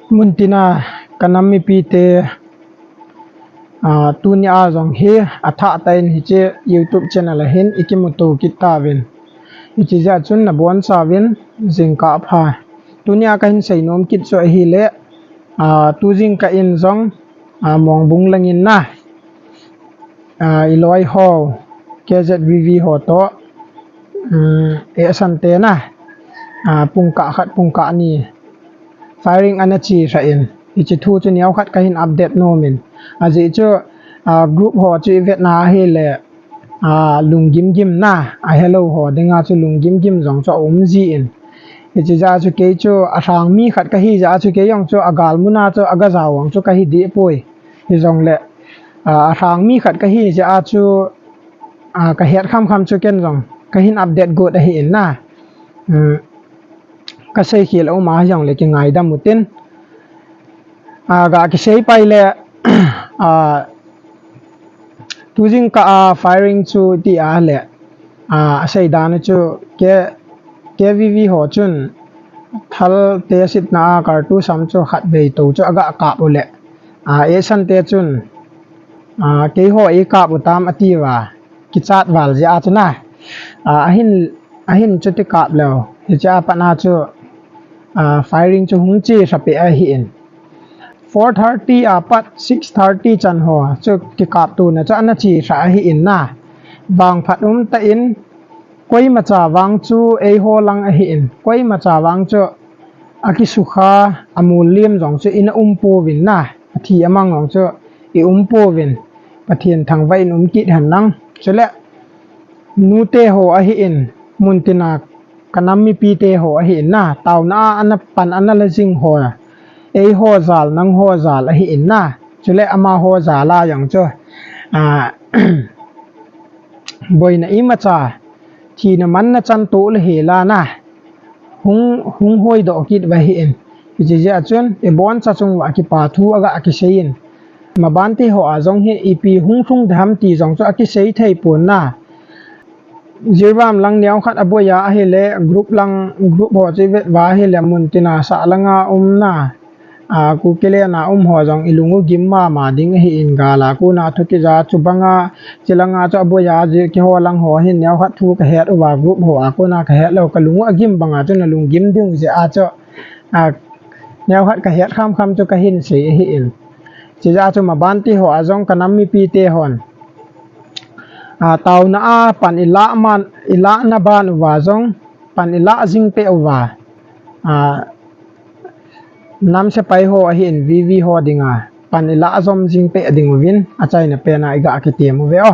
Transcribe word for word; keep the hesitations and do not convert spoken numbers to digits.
Muntina kanam mipite, ah, tunia jong hi athah tah in hiche YouTube channel a hin ikimuto kit tauvin. Hiche jeh chun nabonchauvin jingkah pha. Tunia kahin seinom kit chu ahile, ah, tu jingkah in jong, ah, Mongbung langin na, ah, iloi ho, K Z V V ho toh, um, eisang te na, ah, pungkah khat, pungkah ni firing ana che lhah in, hiche thu chu neokhat kahin update nom in. Ajeh chu, ah, group ho chu ivet na ahile, ah, lunggim gim na, ahelou ho dinga chu lunggim gim jong chu aum jin. Hiche jeh chun kei chu alhang mi khat kahi jeh chun kei jong chu agal muna chu aga jao vang chu kahi deh poi. Hijongle, ah, alhang mi khat kahi jeh chun, ah, kahet kham kham chu ken jong kahin update got ahi in na. Um, kasei khel a um a hijongle kingaidam utin. Ah, ga kisei pai le, ah, tu jingkah a firing chu ti ahile, ah, asei dan u chu K-, K V V ho chun thal te sitna a kartu sam chu khatvei tou chu aga kap u le, ah, eisang te chun, ah, keiho eikap u tam atiuva, kichat val jeh chun a, ah, ahin, ahin chuti kap leu, hiche a pat na chu, ah, firing chu hung che lhah peh ahi in. Four thirty a pat six thirty chan ho chu kikap tona chu ana che lhah ahi in na. Vangphat um tah in koimacha vang chu eiho lang ahi in, koimacha vang chu akisukha, amol lem jong chu ina um pouvin na, athi amang jong chu i um pouvin, Pathen thangvah in um kit hen lang. Chule nute ho ahi in, muntina kanam mipite ho ahi in na, taona a ana pan ana la jing ho, eiho jal, nangho jal ahi in na. Chule amaho jal a jong chu, ah, boina imacha, thina manna chan toh le hel a na, hung, hung hoidoh kit uva ahi in. Hiche jeh chun iboncha chung uva kipa thu aga kisei in. Maban te ho a jong hi ipi hung lhung dem ti jong chu akisei thei pon na. Jiribam lang neokhat aboi a ahile, group lang, group ho chu ivet uva ahile, muntina sah langa um na, ah, Kuki lena um ho jong ilung u gim mama ding ahi in, gal a kona thu kija, chubanga, chulanga chu aboi a, ji keiho lang ho hin neokhat thu kahet uva, group ho a kona kahet lou, kalung u agim banga chu nalung gim diu jeh chun, ah, neokhat kahet kham kham chu kahin sei ahi in. Hiche jeh chun maban te ho a jong kanam mipite hon, ah, taona a pan ilah man, ilahna ban uva jong, pan ilah jing peh uva, ah, nam sepai ho ahi in V V ho dinga pan ilah jom jing peh ding uvin achaina pen a iga kitem uve o.